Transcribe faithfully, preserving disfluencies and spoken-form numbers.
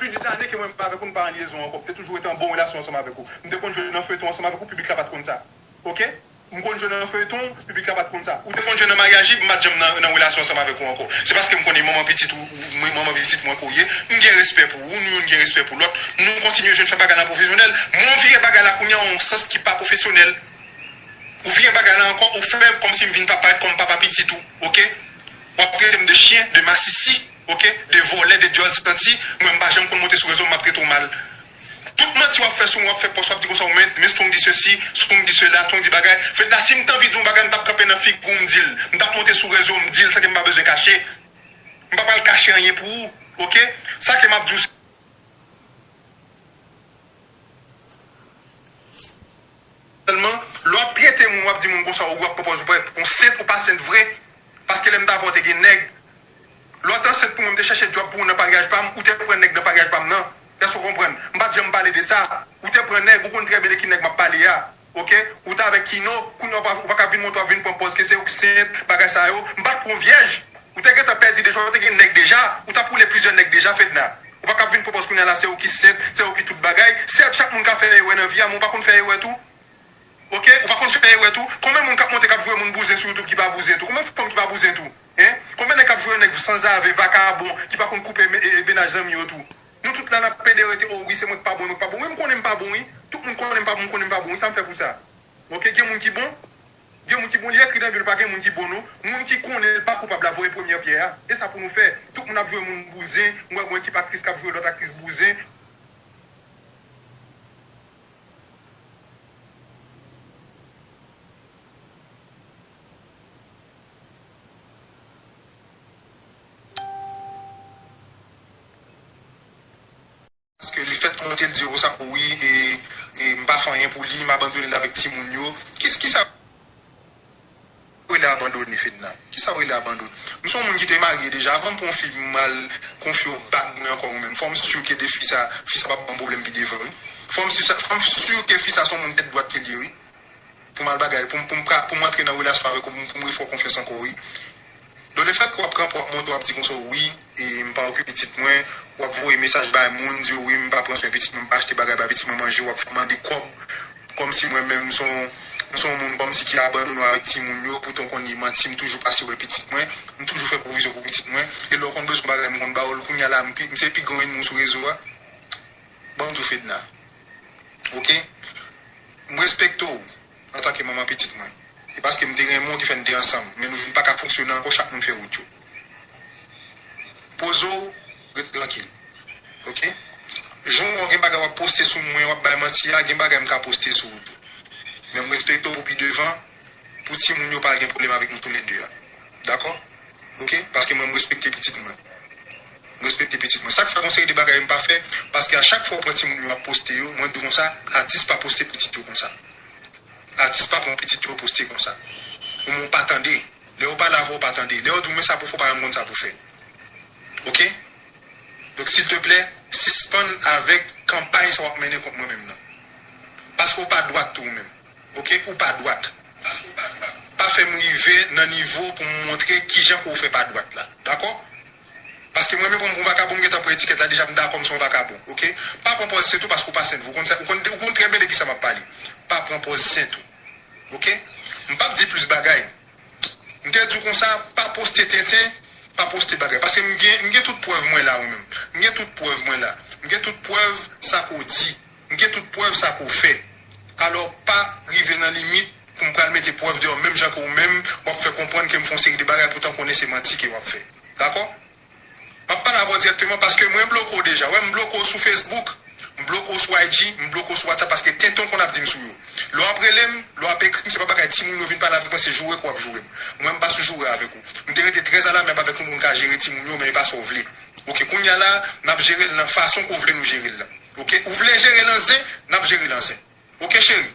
Gen dizèn ane ke mwen menm avèk ou, nou pa an lyezon ankò. M te toujou rete an bon relasyon ansanm avèk ou. M te konn jwe nan feyton ansanm avèk ou, piblik la pa t konn sa. Oke? M konn jwe nan feyton, piblik la pa t konn sa. Ou te konn jwe nan maryaj, m pa t janm nan, nan relasyon ansanm avèk ou ankò. Se paske m konnen manman pitit ou, ou, mwen, manman pitit mwen ke w ye. M gen respè pou ou, nou youn gen respè pou lòt. Nou kontinye jwenn fè bagay la pwofesyonèl. Men w vire bagay la kounye a yon sans ki pa pwofesyonèl. Ou vire bagay la ankò, ou fè kòmsi m vin pa parèt kòm papa pitit ou, oke? W ap trete m de chyen, de masisi, oke? De vòlè, de dyòl santi, mwen m pa janm konn monte sou rezo, m ap trete w mal. Tout manti w ap fè sou mwen, w ap fè pòs, w ap di konsa, men, men Strong di sesi, Strong di sela, Strong di bagay. Fedna, si m t anvi di yon bagay, m t ap kanpe nan figi w, m di l. M t ap monte sou rezo, m di l, san ke m pa bezwen kache. M pa pral kache anyen pou ou, oke? Sa ke m ap di w, se sèlman, lè w ap trete moun, w ap di moun konsa, ou w ap pran pòz ou pa, ou sent, ou pa sent vre. Paske lè m t avè w, te gen nèg. Lè w te ansent pou mwen, m te chèche djòb pou ou nan paryaj pa m, ou te pran nèg nan paryaj pa m nan. Èske w konprann? M pa t janm pale de sa. Ou te pran nèg, ou konn trè byen de ki nèg m ap pale a. Oke? Ou t avèk Kino, kounye a w pa, ou pa ka vin montre w ap vin pran pòz ke se ou ki sent, bagay sa yo. M pa t pran w vyèj. Ou te gentan pèdi deja, ou te gen nèg deja. Ou t ap woule plizyè nèg deja, Fedna. Ou pa ka vin pran pòz kounye a la, se ou ki sent, se ou ki tout bagay. Sèt, chak moun ka fè erè nan vi a, men ou pa konn fè erè tou. Oke? Ou pa konn fè erè tou. Konbyen moun k ap monte k ap voye moun bouzen sou YouTube ki pa bouzen tou? Konbyen fanm ki pa bouzen tou? Hein? Konbyen nèg k ap voye nèg sanzave, vakabon, ki pa konn koupe me-, e, e, mennaj zanmi yo tou? Nou tout la n ap pede rete, o wi, se mwen k pa bon, mwen k pa bon. Wi, m konnen m pa bon, wi. Tout moun konnen m pa bon, m konnen m pa bon, wi. Sa m fè pou sa? Oke, gen moun ki bon? Gen moun ki bon, li ekri nan Bib, pa gen moun ki bon, non. Moun ki konnen l pa koupab la, voye premyè pyè a. E sa pou nou fè. Tout moun ap voye moun bouzen, m wè gon ekip aktris k ap voye lòt aktris bouzen. Paske lefèt ke w te di yo konsa, wi, e, e m pa fè anyen pou li, m abandone l avèk timoun yo. Ki, ki sa w rele abandone, Fedna? Ki sa w rele abandone? M se yon moun ki te marye deja. Avan m pran yon fi, m al konfye w bag mwen ankò ou menm. Fò m si ke de fi sa, fi sa p ap ban m pwoblèm pi devan, wi. Fò m si sa, fò m si ke fi sa se yon moun tèt dwat ke l ye, wi. Pou m al bagay, pou m, pou m pra-, pou m antre nan relasyon avèk ou, pou m, pou m refè w konfyans ankò, wi. Donk, lefèt ke w ap kanpe, w ap monte, w ap di konsa, wi, e m pa okipe pitit mwen, w ap voye mesaj bay moun, di yo, wi, m pa pran swen pitit mwen, m pa achte bagay bay pitit mwen manje, w ap fè mande kòb, kòmsi mwen menm, m se yon, m se yon moun, kòmsi ki abandone w avèk timoun yo, poutan w konn li manti, m toujou pase wè pitit mwen, m toujou fè pwovizyon pou pitit mwen, e lè w konn bezwen bagay, m konn ba w l, kounye a la, m pi, m se pi gran ènmi w sou rezo a. Ban m di w, Fedna. Oke? M respekte w antanke manman pitit mwen. E paske m te renmen w ki fè n te ansanm, men nou vin pa ka fonksyone ankò, chak moun fè wout yo. Poze w, ret trankil. Oke? Jou w gen bagay w ap poste sou mwen, w ap bay manti a, gen bagay m ka poste sou ou tou. Men m respekte w pou pi devan, pou timoun yo pa gen pwoblèm avèk nou toulède a. Dakò? Oke? Paske mwen, m respekte pitit mwen. M respekte pitit mwen. Sa k fè gon seri de bagay m pa fè, paske a chak fwa w pran timoun yo ap poste yo, mwen di w konsa, atis pa poste pitit yo konsa. Atis pa pran pitit yo poste konsa. Ou menm w pa tande. Lè yo pale avè w, w pa tande. Lè yo di w, men sa pou fè, w pa janm konn sa pou fè. Oke? Donk, silteplè, sispann avèk kanpay sa w ap mennen kont mwen menm nan. Paske w pa dwat tou ou menm. Oke? Ou pa dwat. Pa fè m rive nan nivo pou m montre kijan ke w fè pa dwat la. Dakò? Paske mwen menm pou m pou vakabon, m gentan pran etikèt la deja, m dakò m se yon vakabon. Oke? Pa pran pòz sent ou paske w pa sent vre. Ou konn sa, ou konn, ou konn trè byen de kisa m ap pale. Pa pran pòz sent ou. Oke? M p ap di plis bagay. M te di w konsa, pa poste tenten, pa poste bagay. Paske m gen, m gen tout prèv mwen la, mwen menm. M gen tout prèv mwen la. M gen tout prèv sa ke w di. M gen tout prèv sa ke w fè. Alò, pa rive nan limit pou m pral mete prèv deyò menm jan ke w menm, w ap fè konprann ke m fè yon seri de bagay poutan w konnen se manti ke w ap fè. Dakò? M ap pale avè w dirèkteman paske mwen bloke w deja. Wè, m bloke w sou Facebook, m bloke w sou I G, m bloke w sou WhatsApp paske tenten w konn ap di m sou yo. Lè w ap rele m, lè w ap ekri m, se pa bagay timoun yo vin pale avèk mwen, se joure ke w ap joure m. Mwen, m pa sou joure avèk ou. M te rete trè alamyab avèk ou pou n ka jere timoun yo, men e pa sa w vle. Oke, kounye a la, n ap jere l nan fason ke w vle nou jere l la. Oke, ou vle jere l an zen, n ap jere l an zen. Oke, cheri?